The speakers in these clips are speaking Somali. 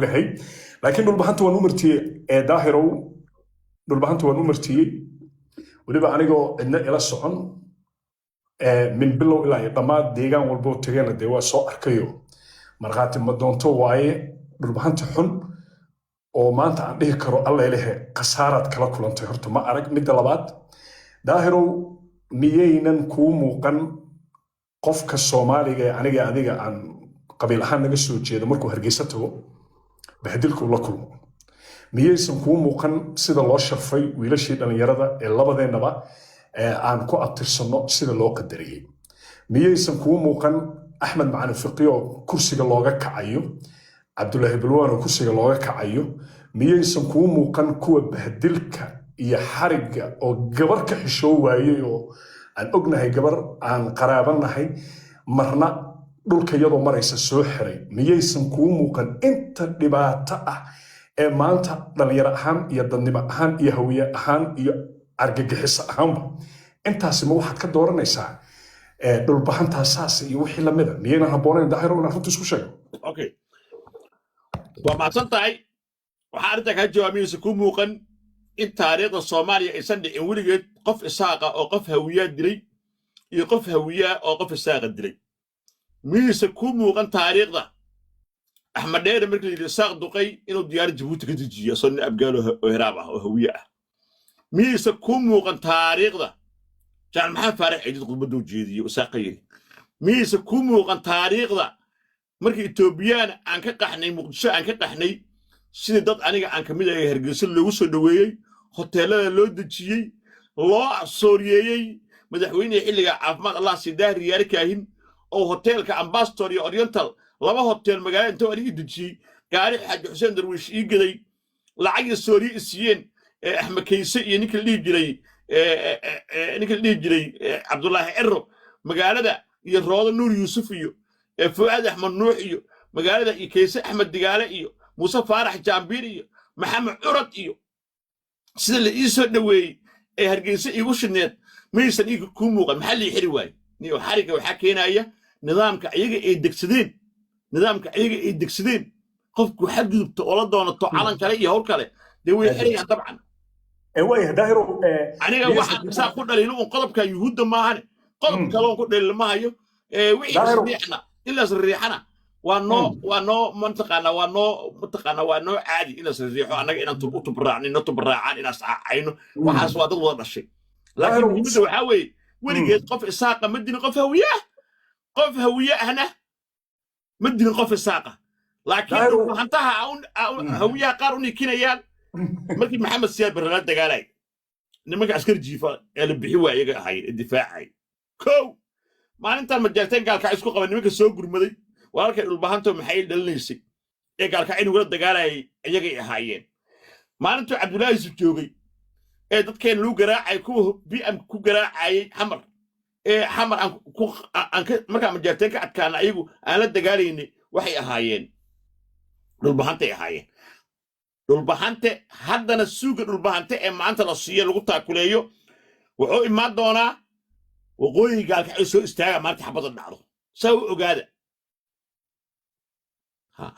Ogahay, laakiin Dhulbahanta waan u martiyey ee Daahirow, Dhulbahanta waan u martiyey, weliba anigoo cidna ila socon, min bilow ilaa iyo dhammaad. Deegaan walboo tegana dee waa soo arkayo, markhaati ma doonto waaye. Dhulbahanta xun oo maanta aan dhihi karo allelehe khasaaraad kala kulantay horta ma arag. Midda labaad, Daahirow, miyaynan kuu muuqan qofka Soomaaliga ee aniga adiga aan qabiil ahaan naga soo jeedo markuu Hargeysa tago bahdilkuu la kulmo? Miyaysan kuu muuqan sida loo sharfay wiilashii dhallinyarada ee labadeennaba aan ku abtirsanno, sida loo qadariyey? Miyaysan kuu muuqan Axmed Macalin Fiqi oo kursiga looga kacayo, Cabdulaahi Balwaan oo kursiga looga kacayo? Miyaysan kuu muuqan kuwa bahdilka iyo xarigga oo gabar ka xishoo waayey, oo aan ognahay gabar aan qaraabanahay marna dhulka iyadoo maraysa soo xiray? Miyaysan kuu muuqan inta dhibaato ah ee maanta dhalinyaro ahaan iyo dadnimo ahaan iyo Hawiye ahaan iyo argagixiso ahaanba intaasi? Ma waxaad ka dooranaysaa Dhulbahantaa saas iyo wixii lamida? Miyaynan habboonayn, Daahiro, inaan runta isku sheego? Okay, waa mahadsan tahay. Waxaa arrintaa kaa jawaabaysa ku muuqan in taariikhda Soomaaliya aysan dhicin weligeed qof Isaaqa oo qof Hawiyaa dilay iyo qof Hawiyaa oo qof Isaaqa dilay. Miyayse ku muuqan taariikhda Axmed Dheere markii la yidhi Isaaq duqay inuu diyaar Jabuuti ka dejiyo asoo nin Abgaal oo Hiraab ah oo Hawiye ah? Miyayse ku muuqan taariikhda Jacal Maxamed Faarax Ciidid khudbadda u jeediyey Isaaqa yidhi? Miyayse ku muuqan taariikhda markii Etoobiyaan aan ka qaxnay, Muqdisho aan ka qaxnay, sidii dad aniga aan ka mid ahay Hargeysa loogu soo dhoweeyey, hoteelada loo dejiyey, loo sooriyeeyey, madaxweynihii xilliga, caafimaad Allah sii, Daahir Yaari Kaahin, oo hoteelka Ambassador iyo Oriental, laba hotel magaalada intuu aniga dejiyey, gaari Xaaji Xuseen Darwiish ii gaday, lacag iyo sooriye i siiyeen, Axmed Kayse iyo ninka la dhihi jiray Cabdulaahi Ciro magaalada, iyo Roodo Nuur Yuusuf iyo Fu'aad Axmed Nuux iyo magaalada, iyo Kayse Axmed Digaale iyo Muuse Faarax Jaambiir iyo Maxamed Curad, iyo sida la ii soo dhoweeyey ee Hargeysa iigu shidneed, maysan ii kuu muuqan? Maxaa lii xiri waaye niyo? Xarigga waxaa keenaya nidaamka ayaga ay degsadeen, nidaamka ayaga ay degsadeen. Qofku xadgudubta oo la doonato calan kale iyo hawl kale, dee way xirayaan dabcan. Waayahay, Daahiro. Aniga waxaan saa ku dhaliilo un qodobka Yuhuudda maahane, qodob kale oon ku dhaliilo ma hayo. Wixii isriixna in la isriixana waa noo mataqaana, waa noo mataqaana, waa noo caadi in la isriixo. Annaga inaan u tubraacnino, tubraacaan, inaan iscaacayno, waxaas waa dad wada dhashay. Laakiin muhiimadda waxaa weeye, weligeed qof Isaaqa ma dilin qof Hawiye ah, qof Hawiye ahna ma dilin qof Isaaqa. Laakiin Dhulbahantaha Hawiyaha qaar u nikinayaan. Markii Maxamed Siyaad Barre la dagaalay nimanka askar jiifa ee la bixi waay iyaga ahaayeen ee difaacay. Kow maalintan Majeerteen Gaalkacyo isku qaba, nimanka soo gurmaday walaalkay Dhulbahanto maxay dhalinaysay ee Gaalkacyo nugula dagaalayay iyagay ahaayeen. Maalintuu Cabdullaahi Yusuf joogay ee dadkeen lagu garaacay, kuwa BM ku garaacayay Xamar, ee Xamar aan ku aan ka markaa Majeerteen ka adkaana ayagu aan la dagaalaynay, waxay ahaayeen Dhulbahantay ahaayeen. Dhulbahante haddana suuga Dhulbahante ee maanta la siiyo lagu taakuleeyo wuxuu imaan doonaa waqooyiga Gaalkacyo soo istaaga maalinta xabadda dhacdo. Saa u ogaada.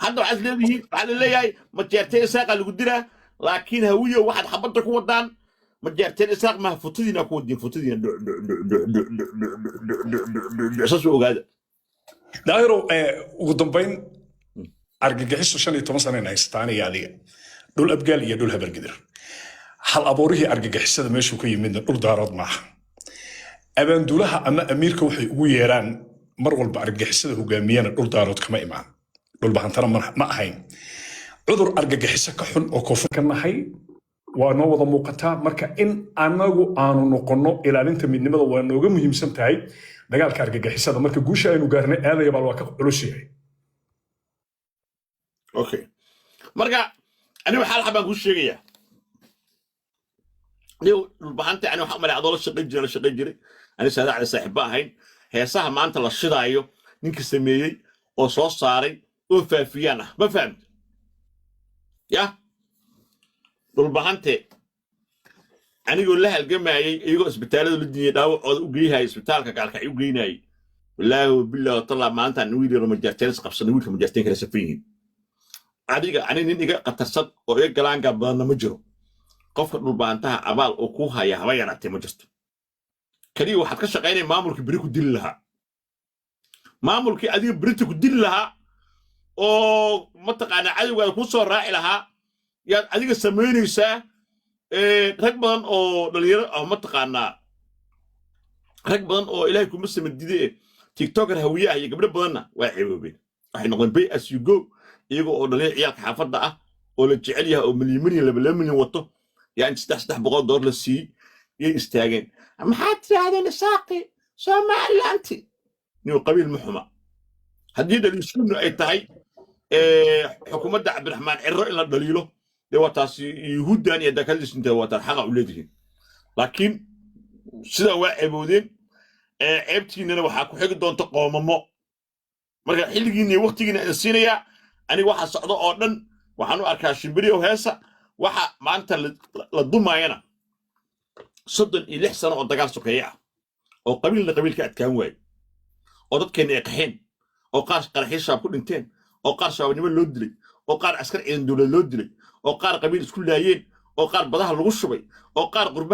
Hadda waxaad leedihiin, waxaa la leeyahay Majeerteen Isaaqa lagu dilaa, laakiin Hawiyo waxaad xabadda ku wadaan Majeerteen Isaaq maha, futadiina ku wadiin, futadiina dhuc dhuc dhuc dhuc dhuc dhuc dhuc dhuc dhuc dhuc dhuc dhuc. Saas u ogaada. Daahiro, ugu dambayn, argagixiso 15 sanayna haysataa aniga adiga, dhul Abgaal iyo dhul Habargidir. Hal abuurihii argagixisada meeshuu ka yimidna dhul Daarood maaha. Abaanduulaha ama amiirka waxay ugu yeeraan mar walba argagixisada hogaamiyana dhul Daarood kama imaan, Dhulbahantana ma ahayn. Cudur argagixiso ka xun oo koonfur ka nahay waa noo wada muuqataa. Marka in anagu aanu noqonno ilaalinta midnimada waa nooga muhiimsan tahay dagaalka argagixisada. Marka guusha aynu gaarnay aadaya bal waa ka culus yahay. Okay, marka anigu xal xabaan kuu sheegayaa niw Dhulbahanta. Ani waxaan umalay adoo la shaqayn jiray, la shaqayn jiray. Ani Saadaacda saaxiibba ahayn. Heesaha maanta la shidaayo ninka sameeyey oo soo saaray oo faafiyaan ah, ma fahamta ya? Dhulbahante anigoo la halgamayay, iyagoo isbitaalada la diiyey, dhaawacooda u geynayay isbitaalka Gaalkacyo u geynayay, wallaahi wabillahi watallaa, maalintaan wiil yaro Majaarteen is qabsanay, wiilka Majaarteen kala safan yihiin. Adiga ani nin iga khatarsan oo iga galaangaa badanna ma jiro. Qofka Dhulbaantaha abaal oo kuu haya haba yaraatee ma jirto. Kaliya waxaad ka shaqaynaya maamulkii beri ku dili lahaa, maamulkii adiga berita ku dili lahaa oo mataqaanaa cadowgaada kuu soo raaci lahaa yaad adiga samaynaysaa. Rag badan oo dhalinyaro ah, mataqaanaa, rag badan oo Ilaahay kuma samadide TikToker Hawiye ah iyo gabdho badanna waa ceeboobeen, waxay noqdeen pay as you go, iyaga oo dhalinyaro ciyaalka xaafadda ah oo la jecel yahay oo milyan milyan, laba laba milyan wato yaa inta 300 300 dollar la siiyey yay istaageen. Maxaad tidhaahdeen? Isaaqi Somalilanti niyo qabiil ma xuma. Haddii dhaliishunu ay tahay xukuumadda Cabdiraxmaan Cirro in la dhaliilo, dee waa taasi Yuhuuddan iyo dakadiisinta waa taan xaqa u leedihiin, laakiin sidaa waa ceeboodeen. Ceebtiinana waxaa ku xigi doonta qoomamo. Marka xilligiina iyo waqtigiina idin siinayaa. Aniga waxa socda oo dhan waxaan u arkaa shimbiriyow heesa. Waxa maanta la dumaayana 36 sano oo dagaal sokeeye ah oo qabiilna qabiil ka adkaan waaye, oo dadkeenna ay qaxeen, oo qaar qaraxyo Shabaab ku dhinteen, oo qaar Shabaabnimo loo dilay, oo qaar askar ciidan dowlad loo dilay, oo qaar qabiil isku laayeen, oo qaar badaha lagu shubay, oo qaar qurbaha